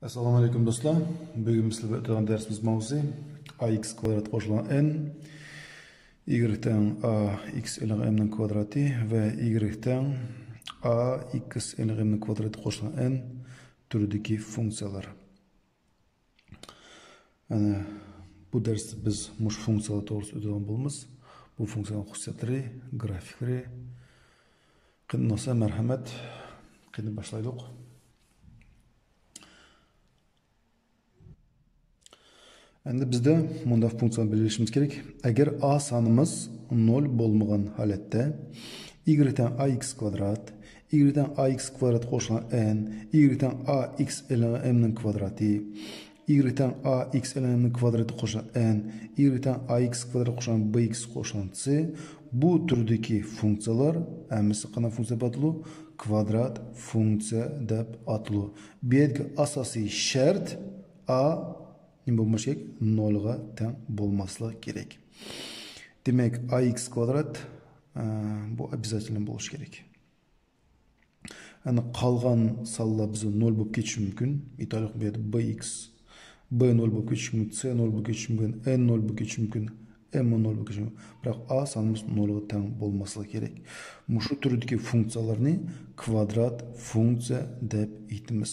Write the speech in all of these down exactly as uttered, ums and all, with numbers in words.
ئەسسالامۇ ئەلەيكۇم دوستلار. بۈگۈن بىز سىلەر بىلەن ئۆتىدىغان دەرسىمىز ماۋزۇسى ئا ئىكس كۋادرات قوشۇلغان ئېن، ئىگرېك تەڭ ئا ئىكس ئېلىنغان ئېمنىڭ كۋادراتى ۋە ئىگرېك تەڭ ئا ئىكس ئېلىنغان ئېمنىڭ كۋادراتى قوشۇلغان ئېن تۈرىدىكى فۇنكسىيەلەر. يەنى بۇ دەرستە بىز مۇشۇ فۇنكسىيەلەر توغرىسىدا ئۆتىدىغان بولىمىز. بۇ فۇنكسىيەنىڭ خۇسۇسىيەتلىرى، گرافىكلىرى. قېنى ئۇنداقسا مەرھەمەت، قېنى باشلايلۇق. ئەمدى بىزدە مۇنداق فۇنكسىيە بىلىۋېلىشىمىز كېرەك. ئەگەر ئا سانىمىز نول بولمىغان ھالەتتە، ئىگرېك تەڭ ئا ئىكس كۋادرات، ئىگرېك تەڭ ئا ئىكس كۋادرات قوشۇلغان ئېن، ئىگرېك تەڭ ئا ئىكس ئېلىنغان ئېمنىڭ كۋادراتى، ئىگرېك تەڭ ئا ئىكس ئېلىنغان ئېمنىڭ كۋادراتى قوشۇلغان ئېن، ئىگرېك تەڭ ئا ئىكس كۋادرات قوشۇلغان بى ئىكس قوشۇلغان سى، بۇ تۈردىكى فۇنكسىيەلەر ھەممىسى قانداق فۇنكسىيە دەپ ئاتىلىدۇ؟ كۋادرات فۇنكسىيە دەپ ئاتىلىدۇ. بۇ يەردىكى ئاساسىي شەرت ئا نېمە بولماسلىقى كېرەك؟ نولغا تەڭ بولماسلىقى كېرەك. دېمەك، ئا ئىكس كۋادرات، ئە، بۇ ئوبيازتېلنو بولۇشى كېرەك. يەنى قالغان سانلار بىزدە نول بولۇپ كېتىشى مۇمكىن. ئېيتايلىق، بۇ يەردە بى ئىكس، بى نول بولۇپ كېتىشى مۇمكىن، سى نول بولۇپ كېتىشى مۇمكىن، ئېن نول بولۇپ كېتىشى مۇمكىن، ئېممۇ نول بولۇپ كېتىشى مۇمكىن. بىراق ئا سانىمىز نولغا تەڭ بولماسلىقى كېرەك. مۇشۇ تۈردىكى فۇنكسىيەلەرنى كۋادرات فۇنكسىيە دەپ ئېيتىمىز.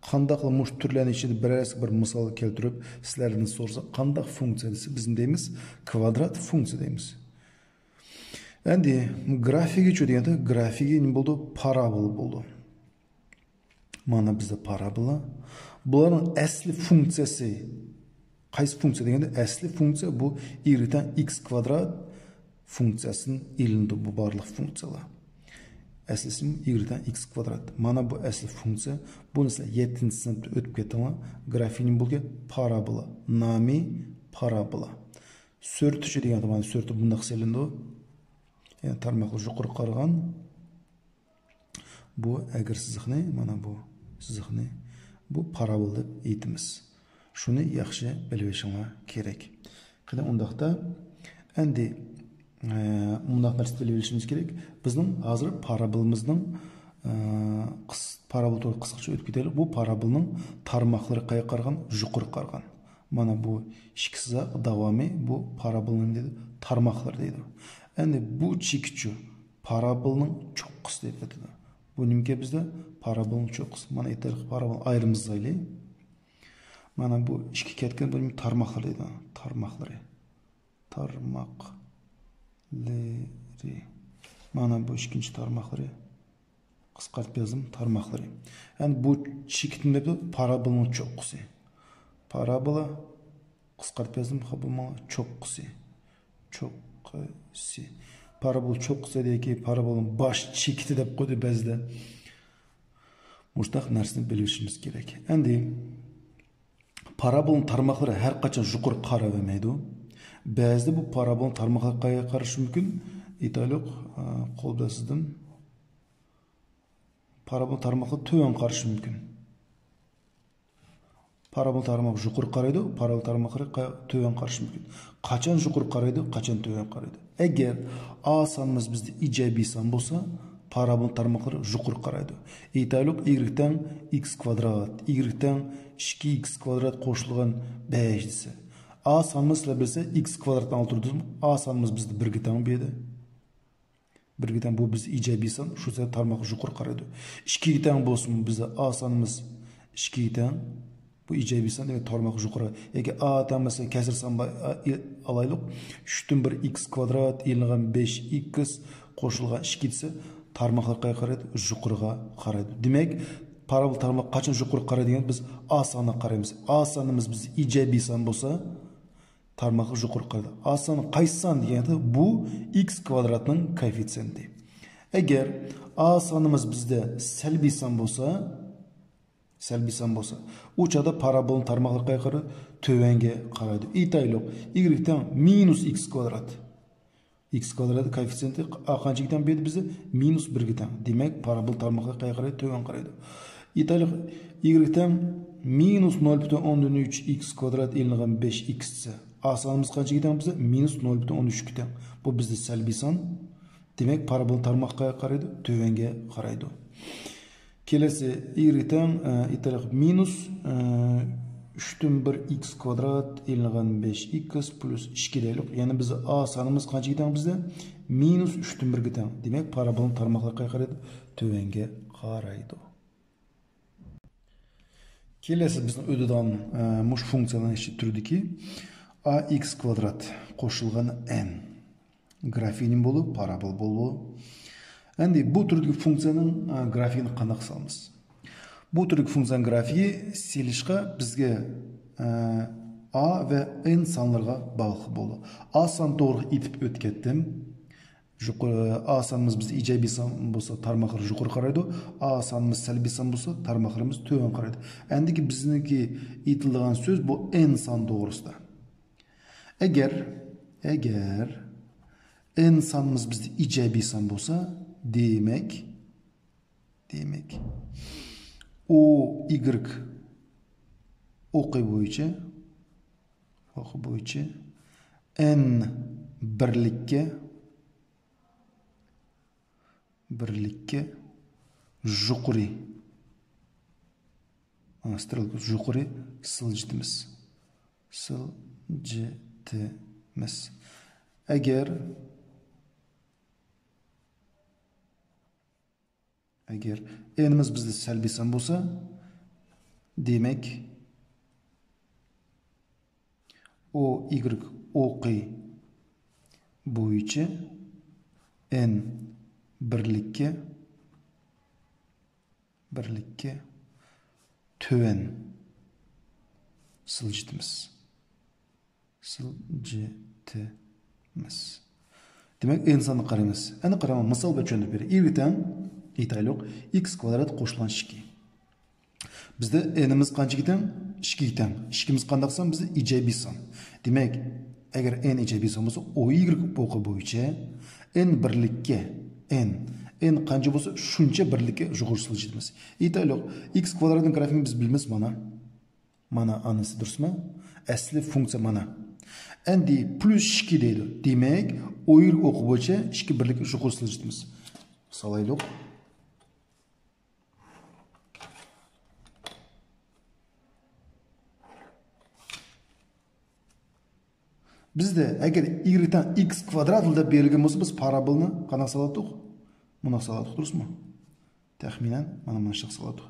قانداقلا مۇشۇ تۈرلەرنىڭ ئىچىدە بىرەرسى بىر مىسال كەلتۈرۈپ، سىلەردىن سورىسا، قانداق فۇنكسىيە دېسە، بىز نېمە دەيمىز؟ كۋادرات فۇنكسىيە دەيمىز. ئەمدى گرافىكىچۇ دېگەندە، گرافىكى نېمە بولىدۇ؟ پارابولا بولىدۇ. مانا بىزدە پارابولا. بۇلارنىڭ ئەسلى فۇنكسىيەسى قايسى فۇنكسىيە دېگەندە، ئەسلى فۇنكسىيە بۇ ئىگرېك تەڭ ئىكس كۋادرات فۇنكسىيەسىدىن ئېلىنىدۇ بۇ بارلىق فۇنكسىيەلەر. ئەسلىسى ئىگرېك تەڭ ئىكس كۋادرات. مانا بۇ ئەسلى فۇنكسىيە. بۇنى سىلەر يەتتىنچى سىنىپتا ئۆتۈپ كەتتىڭلار. گرافىكى نېمە بولدى؟ پارابولا. نامى پارابولا. سۈرتىچۇ دېگەن، مانا سۈرتى بۇنداق سېلىنىدۇ. يەنى تارماقلار يۇقىرىغا قارىغان. بۇ ئەگرى سىزىقنى، مانا بۇ سىزىقنى، بۇ پارابول دەپ ئېيتىمىز. شۇنى ياخشى بىلىۋېلىشىڭلار كېرەك. قېنى ئۇنداقتا، ئەمدى، ئە، مۇنداق نەرسە بىلىۋېلىشىمىز كېرەك. بىزنىڭ ھازىر پارابولىمىزنىڭ، ئە، قىس-، پارابول توغرا قىسقىچە ئۆتۈپ كېتەيلى. بۇ پارابولنىڭ تارماقلىرى قايغا قارىغان؟ يۇقىرىغا قارىغان. مانا بۇ ئىككى سىزىق داۋامى بۇ پارابولنىڭ نېمە دەيدۇ؟ تارماقلىرى دەيدۇ. ئەمدى بۇ چېكىتچۇ؟ پارابولنىڭ چوققىسى دەپ ئاتىلىدۇ. بۇ نېمىكەن بىزدە؟ پارابولنىڭ چوققىسى. مانا ئېيتايلىق، پارابول ئايرىم سىزايلى. مانا بۇ ئىككى كەتكەن، بۇ نېمە؟ تارماقلىرى دەيدۇ. تارماقلىرى. تارماقلىرى. مانا بۇ ئىككىنچى تارماقلىرى. قىسقارتىپ يازدىم، تارماقلىرى. يەنى بۇ چېكىتنى دەپ پارابولنىڭ چوققىسى. پارابولا، قىسقارتىپ يازدىم، خاپا بولماڭلار، چوققىسى. چوققىسى. پارابول چوققىسى ياكى پارابولنىڭ باش چېكىتى دەپ قويدى بەزىدە. مۇشۇنداق نەرسىنى بىلىۋېلىشىمىز كېرەك. ئەمدى پارابولنىڭ تارماقلىرى ھەر قاچان يۇقىرىغا قاراۋەرمەيدۇ. بەزىدە بۇ پارابولنىڭ تارماقلىرى قايغا قارىشى مۇمكىن؟ ئېيتايلۇق، ئە، قول بىلەن سىزدىم. پارابول تارماقلىرى تۆۋەن قارىشى مۇمكىن. پارابول تارماق يۇقىرى قارايدۇ، پارابول تارماقلىرى قا-، تۆۋەن قارىشى مۇمكىن. قاچان يۇقىرى قارايدۇ، قاچان تۆۋەن قارايدۇ؟ ئەگەر ئا سانىمىز بىزدە ئىجابىي سان بولسا، پارابول تارماقلىرى يۇقىرى قارايدۇ. ئېيتايلۇق، ئىگرېك تەڭ ئىكس كۋادرات، ئىگرېك تەڭ ئىككى ئىكس كۋادرات قوشۇلغان بەش دېسە. ئا سانىمىز سىلەر بىلسە، ئىكس كۋادراتنى ئالدۇردۇم. ئا سانىمىز بىزدە بىرگە تەڭ بۇ يەردە. بىرگە تەڭ، بۇ بىز ئىجابىي سان، شۇ سەۋەبتىن تارماق يۇقىرى قارايدۇ. ئىككىگە تەڭ بولسىمۇ، بىزدە ئا سانىمىز ئىككىگە تەڭ، بۇ ئىجابىي سان، دېمەك، تارماق يۇقىرى. ياكى ئا تەڭ، مەسىلەن، كەسىر سان بار، ئا، ئېل-، ئالايلۇق. ئۈچتىن بىر ئىكس كۋادرات ئېلىنغان بەش ئىكس قوشۇلغان ئىككى دېسە، تارماقلار قايغا قارايدۇ؟ يۇقىرىغا قارايدۇ. دېمەك، پارابول تارماق قاچان يۇقىرىغا قارايدۇ دېگەن، بىز ئا سانغا قارايمىز. ئا سانىمىز بىز ئىجابىي سان بولسا، تارماقلار يۇقىرىغا قارايدۇ. ئا سان قايسى سان دېگەندە، بۇ ئىكس كۋادراتنىڭ كوئېففىتسىيېنتى. ئەگەر ئا سانىمىز بىزدە سەلبىي سان بولسا، سەلبىي سان بولسا، ئۇ چاغدا پارابولنىڭ تارماقلىرى قايغا قارايدۇ؟ تۆۋەنگە قارايدۇ. ئېيتايلۇق، ئىگرېك تەڭ مىنۇس ئىكس كۋادرات. ئىكس كۋادراتى كوئېففىتسىيېنتى ئا قانچىگە تەڭ بۇ يەردە بىزدە؟ مىنۇس بىرگە تەڭ. دېمەك، پارابول تارماقلىرى قايغا قارايدۇ؟ تۆۋەنگە قارايدۇ. ئېيتايلۇق، ئىگرېك تەڭ مىنۇس نول پۈتۈن ئوندىن ئۈچ ئىكس كۋادرات ئېلىنغان بەش ئىكس دېسە، ئا سانىمىز قانچىگە تەڭ بىزدە؟ مىنۇس نول پۈتۈن ئوندىن ئۈچكە تەڭ. بۇ بىزدە سەلبىي سان. دېمەك، پارابول تارماق قايغا قارايدۇ؟ تۆۋەنگە قارايدۇ. كېلەسى ئىگرېك تەڭ، ئە، ئېيتايلىق، مىنۇس، ئە، ئۈچتىن بىر ئىكس كۋادرات ئېلىنغان بەش ئىكس پلۇس ئىككى دەيلۇق. يەنى بىز ئا سانىمىز قانچىگە تەڭ بىزدە؟ مىنۇس ئۈچتىن بىرگە تەڭ. دېمەك، پارابولنىڭ تارماقلىرى قايغا قارايدۇ؟ تۆۋەنگە قارايدۇ. كېلەسى بىزنىڭ ئۆتىدىغان، ئە، مۇشۇ فۇنكسىيەنىڭ ئىچى تۈرىدىكى ئا ئىكس كۋادرات قوشۇلغان ئېن گرافىكى نېمە بولىدۇ؟ پارابول بولىدۇ. ئەمدى بۇ تۈردىكى فۇنكسىيەنىڭ، ئە، گرافىكىنى قانداق سالىمىز؟ بۇ تۈردىكى فۇنكسىيەنىڭ گرافىكى سېلىشقا بىزگە، ئە، ئا ۋە ئېن سانلىرىغا باغلىق بولىدۇ. ئا سان توغرىلىق ئېيتىپ ئۆتكەتتىم. يۇقىرى، ئا سانىمىز بىز ئىجابىي سان بولسا، تارماقلىرى يۇقىرى قارايدۇ. ئا سانىمىز سەلبىي سان بولسا، تارماقلىرىمىز تۆۋەن قارايدۇ. ئەندىكى بىزنىڭكى ئېيتىلىدىغان سۆز بۇ ئېن سان توغرىسىدا. ئەگەر، ئەگەر ئېن سانىمىز بىزدە ئىجابىي سان بولسا، دېمەك، دېمەك، ئو ئىگرېك ئوقى بويىچە، ئوقى بويىچە ئېن بىرلىككە، بىرلىككە يۇقىرى، ئا، سترېلكا يۇقىرى سىلجىتىمىز. سىلجىتىمىز. ئەگەر، ئەگەر ئېنىمىز بىزدە سەلبىي سان بولسا، دېمەك، ئو ئىگرېك ئوقى بويىچە ئېن بىرلىككە، بىرلىككە تۆۋەن سىلجىتىمىز. سىلجىتىمىز. دېمەك، ئېن سانغا قارايمىز. ئەنە قاراڭ، مىسال بىلەن چۈشەندۈرۈپ بېرەي. ئىگرېك تەڭ، ئېيتايلۇق، ئىكس كۋادرات قوشۇلغان ئىككى. بىزدە ئېنىمىز قانچىگە تەڭ؟ ئىككىگە تەڭ. ئىككىمىز قانداق سان؟ بىزدە ئىجابىي سان. دېمەك، ئەگەر ئېن ئىجابىي سان بولسا، ئو ئىگرېك ئوقى بويىچە ئېن بىرلىككە، ئېن، ئېن قانچە بولسا، شۇنچە بىرلىككە يۇقىرى سىلجىتىمىز. ئېيتايلۇق، ئىكس كۋادراتنىڭ گرافىكىنى بىز بىلىمىز مانا. مانا ئانىسى دۇرۇسمۇ؟ ئەسلى فۇنكسىيە مانا. ئەندى پلۇس ئىككى دەيدۇ. دېمەك، ئو ئىگرېك ئوقى بويىچە ئىككى بىرلىك يۇقىرى سىلجىتىمىز. سالايلۇق. بىزدە ئەگەر ئىگرېك تەڭ ئىكس كۋادرات دەپ بېرىلگەن بولسا، بىز پارابولنى قانداق سالاتتۇق؟ مۇنداق سالاتتۇق، دۇرۇسمۇ؟ تەخمىنەن مانا مۇنۇ شەخس سالاتتۇق.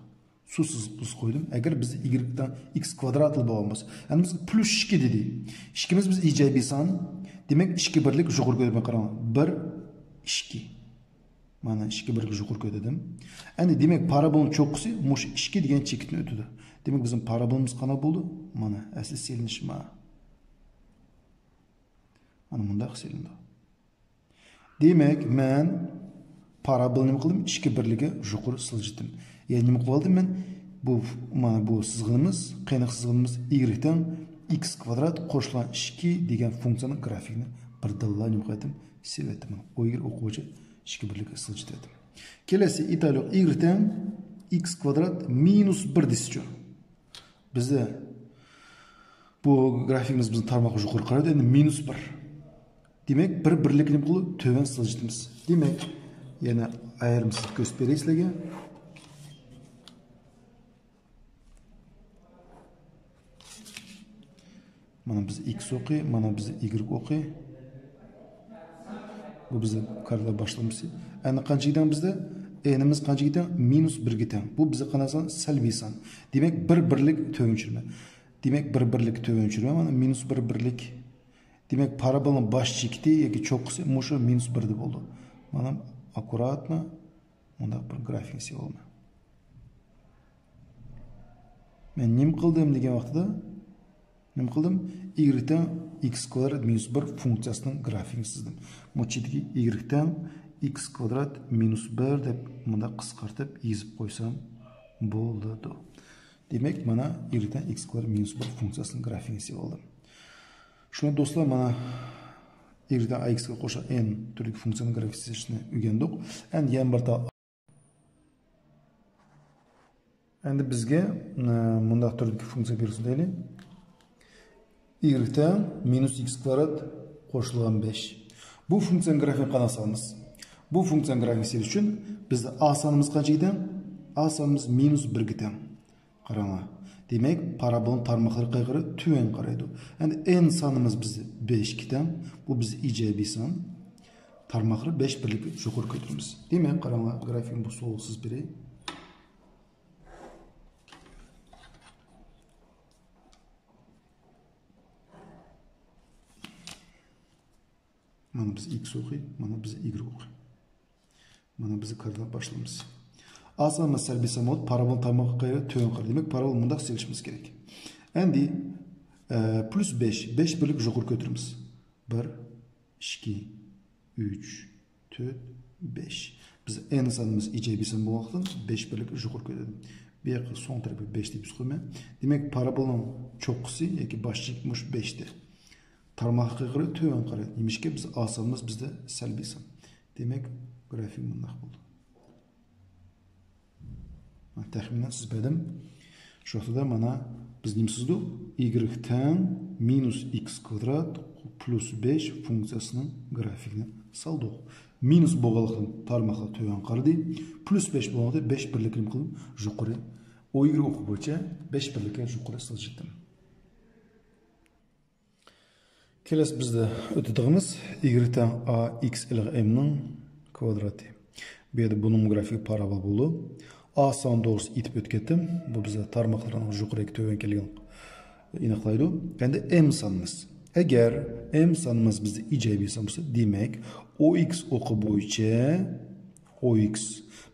سۇسىز بۇز قويدۇم. ئەگەر بىز ئىگرېك تەڭ ئىكس كۋادرات بولغان بولسا، يەنى بىز پلۇس ئىككى دېدى. ئىككىمىز بىز ئىجابىي سان. دېمەك، ئىككى بىرلىك يۇقىرى كۆتۈرمەي قاراڭ. بىر، ئىككى. مانا ئىككى بىرلىك يۇقىرى كۆتۈردۈم. ئەمدى دېمەك، پارابولنىڭ چوققىسى مۇشۇ ئىككى دېگەن چېكىتنى ئۆتىدۇ. دېمەك، بىزنىڭ پارابولىمىز قانداق بولدى؟ مانا ئەسلى سېلىنىش ما. مانا مۇنداق سېلىنىدۇ. دېمەك، مەن پارابولنى نېمە قىلدىم؟ ئىككى بىرلىككە يۇقىرى سىلجىتىم. يەنى نېمە قىلىۋالدىم مەن؟ بۇ، مانا بۇ سىزغىنىمىز، قېنىق سىزغىنىمىز ئىگرېك تەڭ ئىكس كۋادرات قوشۇلغان ئىككى دېگەن فۇنكسىيەنىڭ گرافىكىنى بىردىنلا نېمە قىلىۋەتتىم؟ سېلىۋەتتىم. ئۇيغۇر ئوقۇغۇچى ئىككى بىرلىككە سىلجىتىۋەتتىم. كېلەسى ئېيتايلۇق، ئىگرېك تەڭ ئىكس كۋادرات مىنۇس بىر دېسىچۇ. بىزدە بۇ گرافىكىمىز بىزنىڭ تارماققا يۇقىرى قارايدۇ، يەنى مىنۇس بىر. دېمەك، بىر بىرلىكنى نېمە قىلىدۇ؟ تۆۋەن سىلجىتىمىز. دېمەك، يەنە ئايرىمىسىز كۆرسىتىپ بېرەي سىلەرگە. مانا بىز ئىكس ئوقى، مانا بىز ئىگرېك ئوقى. بۇ بىزنىڭ كارتىلار باشلامچىسى. ئەنە قانچىگە تەڭ بىزدە؟ ئېنىمىز قانچىگە تەڭ؟ مىنۇس بىرگە تەڭ. بۇ بىزدە قانداق سان؟ سەلبىي سان. دېمەك، بىر بىرلىك تۆۋەن چۈشۈرمە. دېمەك، بىر بىرلىك تۆۋەن چۈشۈرمە، مانا مىنۇس بىر بىرلىك. دېمەك، پارابولنىڭ باش چېكىتى ياكى چوققىسى مۇشۇ مىنۇس بىردە بولىدۇ. مانا ئاككۇراتنو مۇنداق بىر گرافىكىنى سېلىۋالىمەن. مەن نېمە قىلدىم دېگەن ۋاقتىدا، نېمە قىلدىم؟ ئىگرېك تەڭ ئىكس كۋادرات مىنۇس بىر فۇنكسىيەسىنىڭ گرافىكىنى سىزدىم. مۇچىدىكى ئىگرېك تەڭ ئىكس كۋادرات مىنۇس بىر دەپ مۇنداق قىسقارتىپ يېزىپ قويسام بولىدۇ. دېمەك، مانا ئىگرېك تەڭ ئىكس كۋادرات مىنۇس بىر فۇنكسىيەسىنىڭ گرافىكىنى سېلىۋالدىم. شۇڭا دوستلار، مانا ئىگرېك تەڭ ئا ئىكسكە قوشۇلغان ئېن تۈرىدىكى فۇنكسىيەنىڭ گرافىكىنى سىزىشنى ئۆگەندۇق. ئەمدى يەنە بىر تا-، ئەمدى بىزگە، ئە، مۇنداق تۈردىكى فۇنكسىيە بېرىلسۇن دەيلى. ئىگرېك تەڭ مىنۇس ئىكس كۋادرات قوشۇلغان بەش. بۇ فۇنكسىيەنىڭ گرافىكىنى قانداق سالىمىز؟ بۇ فۇنكسىيەنىڭ گرافىكىنى سېلىش ئۈچۈن بىزدە ئا سانىمىز قانچىگە تەڭ؟ ئا سانىمىز مىنۇس بىرگە تەڭ. قاراڭلار. دېمەك، پارابولنىڭ تارماقلىرى قايغا قارايدۇ؟ تۆۋەنگە قارايدۇ. ئەمدى ئېن سانىمىز بىزدە بەشكە تەڭ. بۇ بىزدە ئىجابىي سان. تارماقلىرى بەش بىرلىك يۇقىرى كۆتۈرىمىز. دېمەك، قاراڭلار، گرافىكنى بۇ سولغا سىزىپ بېرەي. مانا بىز ئىكس ئوقى، مانا بىز ئىگرېك ئوقى. مانا بىز كارتىنى باشلايمىز. ئا سانىمىز سەلبىي سان بولۇپ، پارابول تارماققا قاراپ تۆۋەن قارىدى. دېمەك، پارابول مۇنداق سېلىشىمىز كېرەك. ئەمدى، ئە، پلۇس بەش، بەش بىرلىك يۇقىرى كۆتۈرىمىز. بىر، ئىككى، ئۈچ، تۆت، بەش. بىز ئېن سانىمىز ئىجابىي سان بولغانلىقتىن، بەش بىرلىك يۇقىرى كۆتۈردى. بۇ ياققا سول تەرەپكە بەش دەپ يېزىپ قويىمەن. دېمەك، پارابولنىڭ چوققىسى ياكى باش چېكى مۇشۇ بەشتە. تارماققا قاراپ تۆۋەن قارايدۇ. نېمىشقا؟ بىز ئا سانىمىز بىزدە سەلبىي سان. دېمەك، گرافىك مۇنداق بولدى. تەخمىنەن سىزىپ بەردىم. شۇ ۋاقىتتا مانا بىز نېمە سىزدۇق؟ ئىگرېك تەڭ مىنۇس ئىكس كۋادرات پلۇس بەش فۇنكسىيەسىنىڭ گرافىكىنى سالدۇق. مىنۇس بولغانلىقتىن تارماقلار تۆۋەن قارىدى. پلۇس بەش بولغانلىقتىن بەش بىرلىكنى قىلىپ يۇقىرى. ئۇ ئىگرېك ئوقى بويىچە بەش بىرلىككە يۇقىرى سىلجىتتىم. كېلەسى بىزدە ئۆتىدىغىنىمىز ئىگرېك تەڭ ئا ئىكس ئىلغار ئېمنىڭ كۋادراتى. بۇ يەردە بۇنىڭ گرافىكى پارابول بولىدۇ. ئا سان توغرىسىدا ئېيتىپ ئۆتۈپ كەتتىم. بۇ بىزدە تارماقلىرىنىڭ يۇقىرى ياكى تۆۋەن ئىكەنلىكىنى ئېنىقلايدۇ. ئەمدى ئېم سانىمىز. ئەگەر ئېم سانىمىز بىزدە ئىجابىي سان بولسا، دېمەك، ئو ئىكس ئوقى بويىچە ئو ئىكس.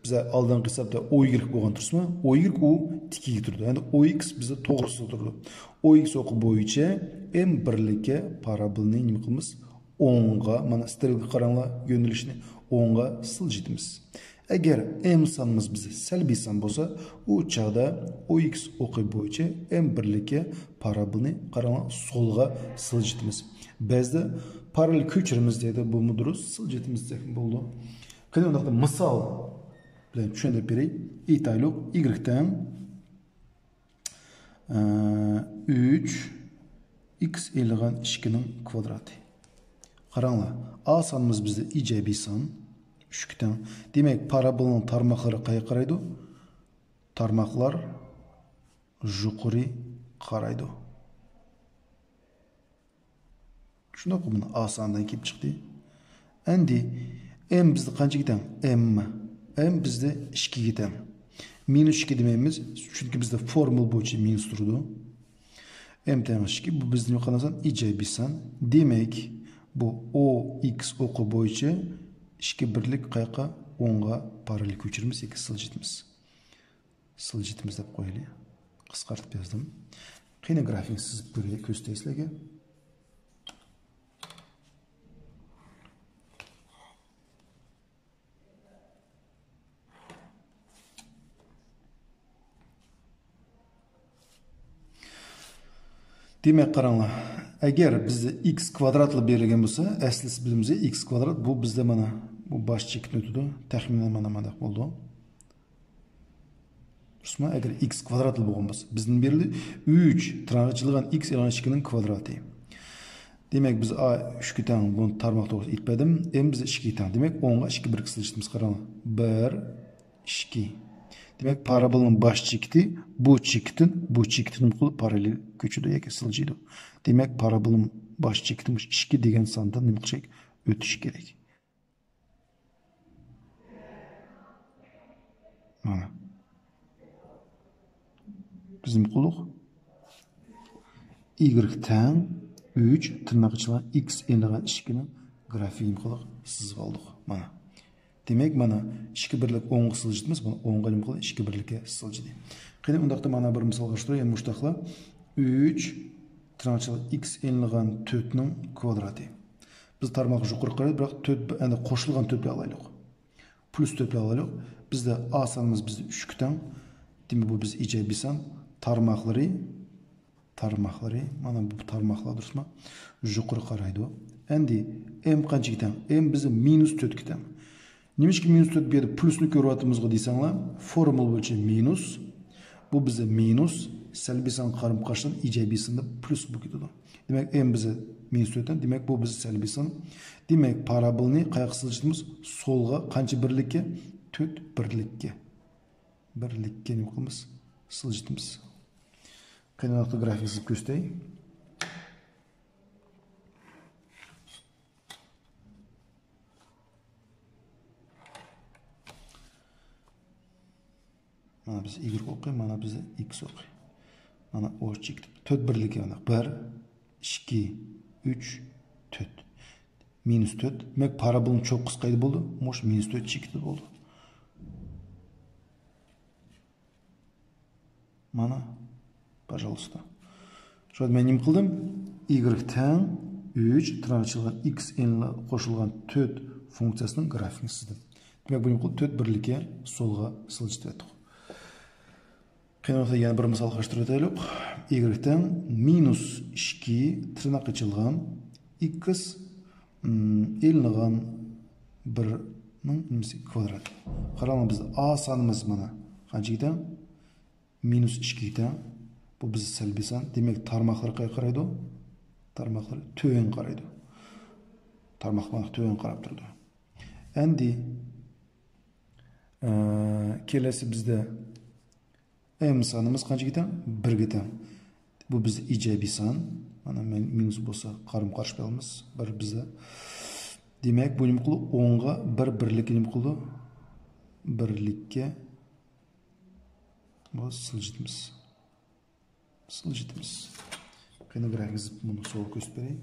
بىز ئالدىنقى ھېسابتا ئو ئىگرېك بولغان تۇرسىمۇ؟ ئو ئىگرېك ئۇ تىكىگە تۇرىدۇ. يەنى ئو ئىكس بىزدە توغرىسىدا تۇرىدۇ. ئو ئىكس ئوقى بويىچە ئېم بىرلىككە پارابولنى نېمە قىلىمىز؟ ئوڭغا، مانا سترېلكىگە قاراڭلار، يۆنىلىشنى ئوڭغا سىلجىتىمىز. ئەگەر ئېم سانىمىز بىزدە سەلبىي سان بولسا، ئۇ چاغدا ئو ئىكس ئوقى بويىچە ئېم بىرلىككە پارابولنى قاراڭلار سولغا سىلجىتىمىز. بەزىدە پاراللېل كۆچۈرىمىز دەيدۇ، بۇمۇ دۇرۇس، سىلجىتىمىز دېسەك بولىدۇ. قېنى، ئۇنداقتا مىسال بىلەن چۈشەندۈرۈپ بېرەي. ئېيتايلۇق، ئىگرېك تەڭ، ئە، ئۈچ ئىكس ئېلىنغان ئىككىنىڭ كۋادراتى. قاراڭلار، ئا سانىمىز بىزدە ئىجابىي سان، ئۈچكە تەڭ. دېمەك، پارابولنىڭ تارماقلىرى قايغا قارايدۇ؟ تارماقلار يۇقىرى قارايدۇ. شۇنداققۇ، مانا ئا ساندىن كېلىپ چىقتى. ئەمدى ئېم بىزدە قانچىگە تەڭ؟ ئېم. ئېم بىزدە ئىككىگە تەڭ. مىنۇس ئىككى دېمەيمىز، چۈنكى بىزدە فورمۇلا بويىچە مىنۇس تۇرىدۇ. ئېم تەڭ ئىككى، بۇ بىزدە نېمە قالغان سان؟ ئىجابىي سان. دېمەك، بۇ ئو ئىكس ئوقى بويىچە ئىككى بىرلىك قاياققا؟ ئوڭغا پاراللېل كۆچۈرىمىز ياكى سىلجىتىمىز. سىلجىتىمىز دەپ قويايلى. قىسقارتىپ يازدىم. قېنى گرافىكنى سىزىپ كۆرەي، كۆرسىتەي سىلەرگە. دېمەك، قاراڭلار. ئەگەر بىزدە ئىكس كۋادراتلا بېرىلگەن بولسا، ئەسلىسى بىلىمىز ئىكس كۋادرات، بۇ بىزدە مانا بۇ باش چېكىتنى ئۆتىدۇ. تەخمىنەن مانا مانداق بولىدۇ. دۇرۇسمۇ؟ ئەگەر ئىكس كۋادراتلا بولغان بولسا، بىزدىن بېرىلدى ئۈچ تىرناق ئىچىدە ئىكس ئېلىنغان ئىككىنىڭ كۋادراتى. دېمەك، بىز ئا ئۈچكە تەڭ بۇنى تارماق توغرىسىدا ئېيتىپ بەردىم. ئېم بىز ئىككىگە تەڭ. دېمەك، ئوڭغا ئىككى بىرلىك سىلجىتىمىز، قاراڭلار. بىر، ئىككى. دېمەك، پارابولنىڭ باش چېكىتى بۇ چېكىتتىن، بۇ چېكىتتىن قىلىپ پاراللېل كۆچىدۇ ياكى سىلجىيدۇ. دېمەك، پارابولنىڭ باش چېكىتى مۇشۇ ئىككى دېگەن ساندىن نېمە قىلىش كېرەك؟ ئۆتۈش كېرەك. مانا. بىز نېمە قىلدۇق؟ ئىگرېك تەڭ ئۈچ تىرناق ئىچىدە ئىكس ئېلىنغان ئىككىنىڭ گرافىكىنى نېمە قىلدۇق؟ سىزىپ ئالدۇق. مانا. دېمەك، مانا ئىككى بىرلىك ئوڭغا سىلجىتىمىز، مانا ئوڭغا نېمە قىلدى؟ ئىككى بىرلىككە سىلجىدى. قېنى، ئۇنداقتا مانا بىر مىسالغا ئاشتۇراي، يەنە مۇشۇنداقلا. ئۈچ تىرناق ئىچىدە ئىكس ئېلىنغان تۆتنىڭ كۋادراتى. بىز تارماق يۇقىرى قارايدۇ، بىراق تۆت، ئەمدى قوشۇلغان تۆت بىلەن ئالايلۇق. پلۇس تۆت بىلەن ئالايلۇق. بىزدە ئا سانىمىز بىزدە ئۈچكە تەڭ. دېمەك، بۇ بىز ئىجابىي سان. تارماقلىرى، تارماقلىرى، مانا بۇ تارماقلار دۇرۇسمۇ؟ يۇقىرى قارايدۇ. ئەمدى ئېم قانچىگە تەڭ؟ ئېم بىزدە مىنۇس تۆتكە تەڭ. نېمىشقا مىنۇس تۆت بۇ يەردە پلۇسنى كۆرۈۋاتىمىزغۇ دېسەڭلار، فورمۇلا بويىچە مىنۇس. بۇ بىزدە مىنۇس، سەلبىي سانغا قارىمۇ قارشىلىق ئىجابىي ساندا پلۇس بولۇپ كېتىدۇ. دېمەك، ئېم بىزدە مىنۇس تۆت، دېمەك، بۇ بىزدە سەلبىي سان. دېمەك، پارابولنى قاياققا سىلجىتىمىز؟ سولغا. قانچە بىرلىككە؟ تۆت بىرلىككە. بىرلىككە نېمە قىلىمىز؟ سىلجىتىمىز. قېنى، بۇ ھەقتە گرافىك سىزىپ كۆرسىتەي. مانا بىز ئىگرېك ئوقى، مانا بىز ئىكس ئوقى. مانا ئوچىك تۆت بىرلىكى مانا بىر، ئىككى، ئۈچ، تۆت. مىنۇس تۆت. دېمەك، پارابولنىڭ چوققىسى قايدا بولدى؟ مۇش مىنۇس تۆت چېكىتى بولدى. مانا، пожалуйста. شۇڭا مەن نېمە قىلدىم؟ ئىگرېك تەڭ ئۈچ، تىرناق ئىچىدە ئىكس ئېن قوشۇلغان تۆت فۇنكسىيەسىنىڭ گرافىكىنى سىزدىم. دېمەك، بۇ نېمە قىلدى؟ تۆت بىرلىككە سولغا سىلجىتىۋەتتۇق. قېنى، يەنە بىر مىسال قارشى تۇرۇۋېتەيلۇق. ئىگرېك تەڭ مىنۇس ئىككى، تىرناق ئېچىلغان، ئىكس، ئېلىنغان بىرنىڭ نېمىسى؟ كۋادراتى. قاراڭلار، بىز ئا سانىمىز مانا قانچىگە تەڭ؟ مىنۇس ئىككىگە تەڭ. بۇ بىز سەلبىي سان. دېمەك، تارماقلىرى قايغا قارايدۇ؟ تارماقلىرى تۆۋەن قارايدۇ. تارماق مانا تۆۋەن قاراپ تۇرىدۇ. ئەمدى، ئە، كېلەسى بىزدە ئېم سانىمىز قانچىگە تەڭ؟ بىرگە تەڭ. بۇ بىز ئىجابىي سان. مانا مەن مىنۇس بولسا قارىمۇ قارشى بولالماس. بىر بىزدە. دېمەك، بۇ نېمە قىلىدۇ؟ ئوڭغا بىر بىرلىككە نېمە قىلىدۇ؟ بىرلىككە بۇ سىلجىتىمىز. سىلجىتىمىز. قېنى، بىر يەرگە يېزىپ بۇنى سوغا كۆرسىتىپ بېرەي.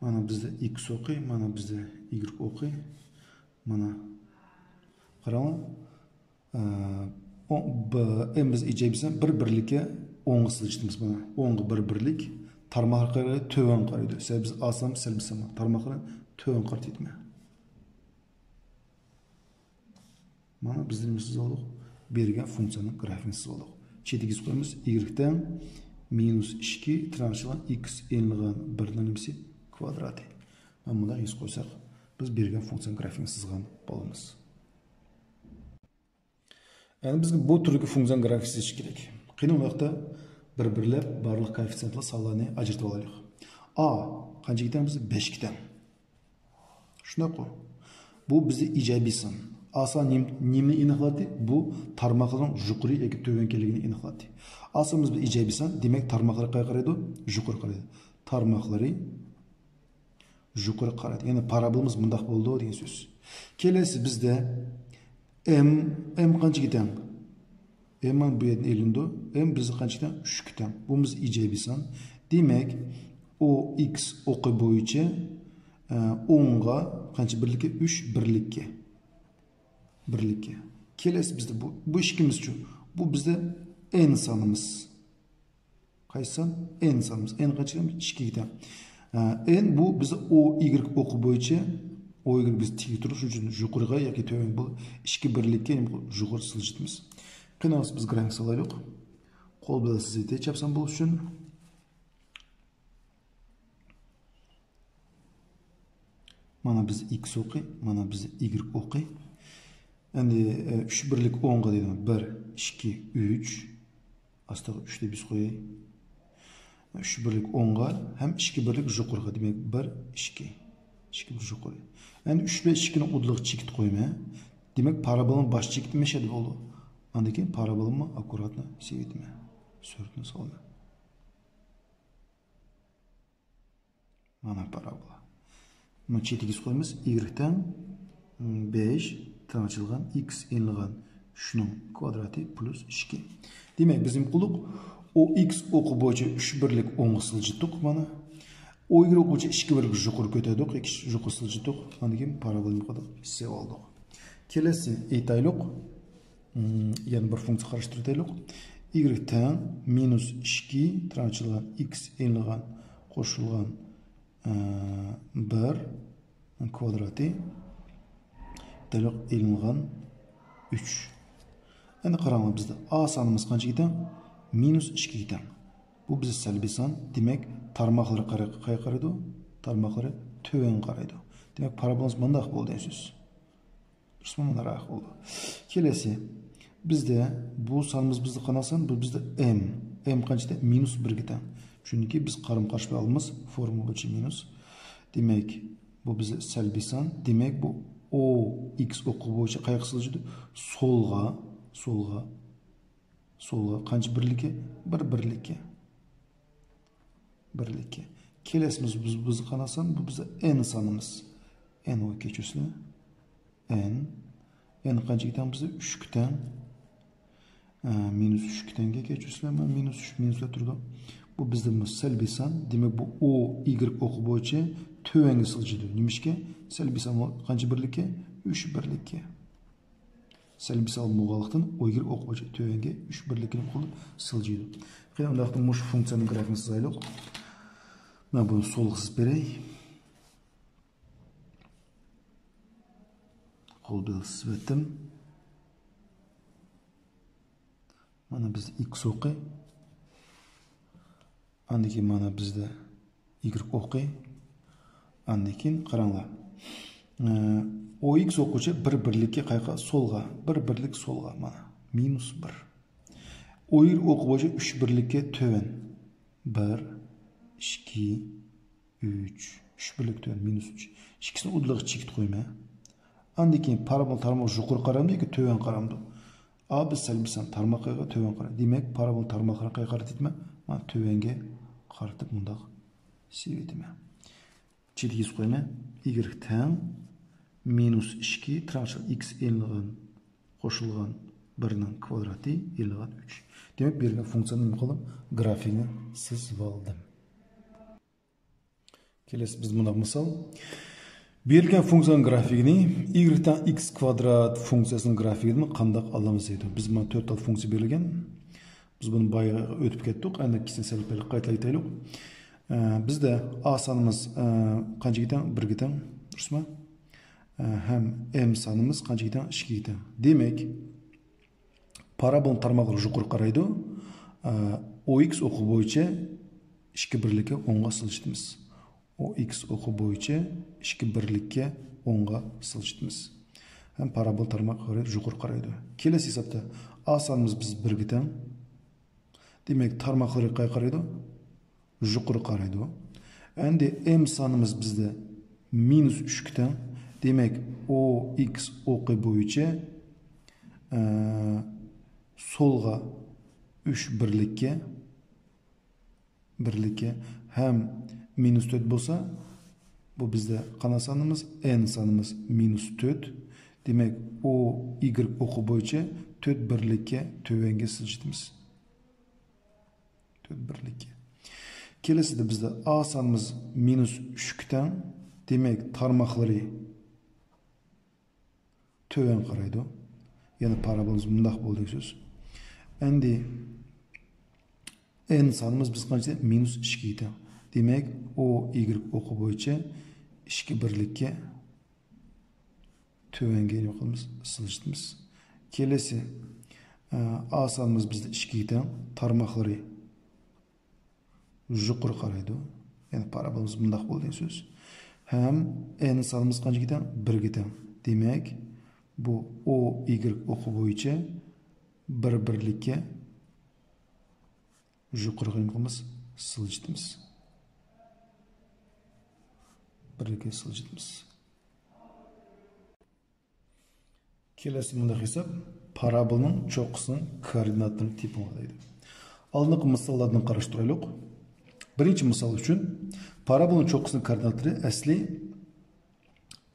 مانا بىزدە ئىكس ئوقى، مانا بىزدە ئىگرېك ئوقى. مانا قاراڭلار. ئە، ئو-، ب-، ئېم بىز ئىجابىي بىلسە، بىر بىرلىككە ئوڭغا سىلجىتىمىز. مانا ئوڭغا بىر بىرلىك، تارماقلىرى تۆۋەن قارايدۇ. سەۋەبى بىز ئا سان، سەلبىي سان، تارماقلىرى تۆۋەن قارىتىۋېتىمەن. مانا بىز نېمە سىزىۋالدۇق؟ بېرىلگەن فۇنكسىيەنىڭ گرافىكىنى سىزىۋالدۇق. چېتىگە يېزىپ قويىمىز. ئىگرېك تەڭ مىنۇس ئىككى، تىرناق ئىچىدە ئىكس ئېلىنغان بىرنىڭ نېمىسى؟ كۋادراتى. مانا بۇنداق يېزىپ قويساق، بىز بېرىلگەن فۇنكسىيەنىڭ گرافىكىنى سىزغان بولىمىز. ئەمدى بىزگە بۇ تۈردىكى فۇنكسىيەنىڭ گرافىكىسى چىقىشى كېرەك. قېنى، ئۇنداقتا بىر-بىرلەپ بارلىق كوئېففىتسىيېنتلىق سانلارنى ئاجرىتىپ ئالايلىق. ئا قانچىگە تەڭ؟ بىز بەشكە تەڭ. شۇنداققۇ؟ بۇ بىزدە ئىجابىي سان. ئا سان نېم-، نېمىنى ئېنىقلاتتى؟ بۇ تارماقلىرىنىڭ يۇقىرى ياكى تۆۋەن ئىكەنلىكىنى ئېنىقلاتتى. ئا سانىمىز بىر ئىجابىي سان، دېمەك، تارماقلىرى قايغا قارايدۇ؟ يۇقىرى قارايدۇ. تارماقلىرى يۇقىرى قارايدۇ. يەنى پارابولىمىز مۇنداق بولىدۇ دېگەن سۆز. كېلەسى بىزدە ئېم، ئېم قانچىگە تەڭ؟ ئېم مانا بۇ يەردىن ئېلىنىدۇ. ئېم بىزدە قانچىگە تەڭ؟ ئۈچكە تەڭ. بۇ بىز ئىجابىي سان. دېمەك، ئو ئىكس ئوقى بويىچە، ئە، ئوڭغا قانچە بىرلىككە؟ ئۈچ بىرلىككە. بىرلىككە. كېلەسى بىزدە بۇ، بۇ ئىككىمىزچۇ؟ بۇ بىزدە ئېن سانىمىز. قايسى سان؟ ئېن سانىمىز. ئېن قانچە؟ ئىككىگە تەڭ. ئە، ئېن بۇ بىز ئو ئىگرېك ئوقى بويىچە، ئو ئىگرېك بىز تىكىگە تۇرۇش ئۈچۈن يۇقىرىغا ياكى تۆۋەنگە بول-، ئىككى بىرلىككە يۇقىرى سىلجىتىمىز. قېنى، بىز گرافىك سالايلۇق. قول بىلەن سىزىۋېتەي، چاپسان بولۇش ئۈچۈن. مانا بىز ئىكس ئوقى، مانا بىز ئىگرېك ئوقى. ئەمدى، ئە، ئۈچ بىرلىك ئوڭغا دەيدۇ. بىر، ئىككى، ئۈچ. ئاستىغا ئۈچ دەپ يېزىپ قوياي. ئۈچ بىرلىك ئوڭغا ھەم ئىككى بىرلىك يۇقىرىغا، دېمەك، بىر، ئىككى. ئىككى بىر يۇقىرى. ئەمدى ئۈچ بىلەن ئىككىنى ئۇدۇلىغا چېكىتىپ قويىمەن. دېمەك، پارابولنىڭ باش چېكىتى مەشەدە بولىدۇ. ئاندىن كېيىن پارابولنى ئاككۇراتنى سېۋىتىمەن. سۈرىتىنى سالىمەن. مانا پارابولا. بۇنى چېتىگە يېزىپ قويىمىز. ئىگرېك تەڭ، م، بەش، تىرناق ئېچىلغان، ئىكس ئېلىنغان ئۈچنىڭ كۋادراتى پلۇس ئىككى. دېمەك، بىز نېمە قىلدۇق؟ ئو ئىكس ئوقى بويىچە ئۈچ بىرلىك ئوڭغا سىلجىتتۇق، مانا. ئو ئىگرېك بويىچە ئىككى بىرلىك يۇقىرى كۆتەردۇق، ياكى يۇقىرى سىلجىتتۇق. ئاندىن كېيىن پارابولا نېمە قىلدۇق؟ سېۋىپ ئالدۇق. كېلەسى ئېيتايلۇق. مم، يەنە بىر فۇنكسىيە قاراشتۇرۇۋېتەيلۇق. ئىگرېك تەڭ مىنۇس ئىككى، تىرناق ئېچىلغان، ئىكس ئېلىنغان، قوشۇلغان، ئە، بىر كۋادراتى، دەل ئېلىنغان ئۈچ. ئەمدى قاراڭلار، بىزدە ئا سانىمىز قانچىگە تەڭ؟ مىنۇس ئىككىگە تەڭ. بۇ بىزدە سەلبىي سان، دېمەك، تارماقلىرى قارا-، قايغا قارايدۇ؟ تارماقلىرى تۆۋەنگە قارايدۇ. دېمەك، پارابولىمىز مۇنداق بولدى، سۆز. دۇرۇسمۇ؟ مۇنداق بولدى. كېلەسى. بىزدە بۇ سانىمىز بىزدە قانداق سان؟ بۇ بىزدە ئېم. ئېم قانچىدە؟ مىنۇس بىرگە تەڭ. چۈنكى بىز قارىمۇ قارشى ئالىمىز، فورمۇلا بويىچە مىنۇس. دېمەك، بۇ بىزدە سەلبىي سان. دېمەك، بۇ ئو ئىكس ئوقى بويىچە قاياققا سىلجىدى؟ سولغا، سولغا، سولغا. قانچە بىرلىككە؟ بىر بىرلىككە. بىرلىككە. كېلەسىمىز بىز، بىز قانداق سان؟ بۇ بىزدە ئېن سانىمىز. ئېن، ۋاي، كەچۈرسىلەر. ئېن. ئېن قانچىگە تەڭ بىزدە؟ ئۈچكە تەڭ. ئە، مىنۇس ئۈچكە تەڭگە كەچۈرسىلەر، مانا مىنۇس ئۈچ، مىنۇسلار تۇرىدۇ. بۇ بىزدە بۇ سەلبىي سان. دېمەك، بۇ ئو ئىگرېك ئوقى بويىچە تۆۋەنگە سىلجىدى. نېمىشقا؟ سەلبىي سان قانچە بىرلىككە؟ ئۈچ بىرلىككە. سەلبىي سان بولغانلىقتىن، ئو ئىگرېك ئوقى بويىچە تۆۋەنگە ئۈچ بىرلىككە نېمە قىلىدۇ؟ سىلجىيدۇ. قېنى، ئۇنداقتا مۇشۇ فۇنكسىيەنىڭ گرافىكىنى سىزايلۇق. مەن بۇنى سولغا سىزىپ بېرەي. قول بىلەن سىزىۋەتتىم. مانا بىزدە ئىكس ئوقى. ئاندىن كېيىن مانا بىزدە ئىگرېك ئوقى. ئاندىن كېيىن قاراڭلار. ئە، ئو ئىكس ئوقى بويىچە بىر بىرلىككە قاياققا؟ سولغا. بىر بىرلىك سولغا مانا. مىنۇس بىر. ئو ئىگرېك ئوقى بويىچە ئۈچ بىرلىككە تۆۋەن. بىر، ئىككى، ئۈچ. ئۈچ بىرلىك تۆۋەن، مىنۇس ئۈچ. ئىككىسىنى ئۇدۇلىغا چېكىت قويىمەن. ئاندىن كېيىن پارابول تارماق يۇقىرى قارامدۇ ياكى تۆۋەن قارامدۇ؟ ئا، بىز سەلبىي سان تارماقلىرىغا تۆۋەن قارايدۇ. دېمەك، پارابول تارماقلىرىنى قاياققا قارىتىمەن؟ مانا تۆۋەنگە قارىتىپ مۇنداق سېلىۋېتىمەن. چېتىگە يېزىپ قويىمەن. ئىگرېك تەڭ مىنۇس ئىككى تىرناقچە ئىكس ئېلىنغان، قوشۇلغان بىرنىڭ كۋادراتى ئېلىنغان ئۈچ. دېمەك، بېرىلگەن فۇنكسىيەنىڭ نېمە قىلدىم؟ گرافىكىنى سىزىۋالدىم. كېلەسى بىز مۇنداق مىسال. بېرىلگەن فۇنكسىيەنىڭ گرافىكىنى ئىگرېك تەڭ ئىكس كۋادرات فۇنكسىيەسىنىڭ گرافىكىدىن قانداق ئالىمىز دەيدۇ. بىز مانا تۆت تال فۇنكسىيە بېرىلگەن. بىز بۇنى بايا ئۆتۈپ كەتتۇق. ئەمدى كېسىن سەل پەل قايتىلايتايلۇق. ئە، بىزدە ئا سانىمىز، ئە، قانچىگە تەڭ؟ بىرگە تەڭ. دۇرۇسمۇ؟ ئە، ھەم ئېم سانىمىز قانچىگە تەڭ؟ ئىككىگە تەڭ. دېمەك، پارابولنىڭ تارماقلىرى يۇقىرى قارايدۇ. ئە، ئو ئىكس ئوقى بويىچە ئىككى بىرلىككە ئوڭغا سىلجىتىمىز. ئو ئىكس ئوقى بويىچە ئىككى بىرلىككە ئوڭغا سىلجىتىمىز. ھەم پارابول تارماق يۇقىرى قارايدۇ. كېلەسى ھېسابتا ئا سانىمىز بىز بىرگە تەڭ. دېمەك، تارماقلىرى قايغا قارايدۇ؟ يۇقىرى قارايدۇ. ئەمدى ئېم سانىمىز بىزدە مىنۇس ئۈچكە تەڭ. دېمەك، ئو ئىكس ئوقى بويىچە، ئە، سولغا ئۈچ بىرلىككە، بىرلىككە ھەم مىنۇس تۆت بولسا، بۇ بىزدە قانداق سانىمىز؟ ئېن سانىمىز مىنۇس تۆت. دېمەك، ئو ئىگرېك ئوقى بويىچە تۆت بىرلىككە تۆۋەنگە سىلجىتىمىز. تۆت بىرلىككە. كېلىسىدە بىزدە ئا سانىمىز مىنۇس ئۈچكە تەڭ. دېمەك، تارماقلىرى تۆۋەن قارايدۇ. يەنى پارابولىمىز مۇنداق بولدى سۆز. ئەمدى ئېن سانىمىز بىز قانچە؟ مىنۇس ئىككىگە تەڭ. دېمەك، ئو ئىگرېك ئوقى بويىچە ئىككى بىرلىككە تۆۋەنگە نېمە قىلىمىز؟ سىلجىتىمىز. كېلىسى، ئا سانىمىز بىزدە ئىككىگە تەڭ، تارماقلىرى يۇقىرى قارايدۇ. يەنى پارابولىمىز مۇنداق بولدى سۆز. ھەم ئېن سانىمىز قانچىگە تەڭ؟ بىرگە تەڭ. دېمەك، بۇ ئو ئىگرېك ئوقى بويىچە بىر بىرلىككە يۇقىرىغا نېمە قىلىمىز؟ سىلجىتىمىز. بىرگە سىلجىتىمىز. كېلەسى مۇنداق ھېساب، پارابولنىڭ چوققىسىنىڭ كوئوردىناتلىرىنى تېپىڭ دەيدۇ. ئالدىنقى مىساللاردىن قاراشتۇرايلۇق. بىرىنچى مىسال ئۈچۈن، پارابولنىڭ چوققىسىنىڭ كوئوردىناتلىرى ئەسلى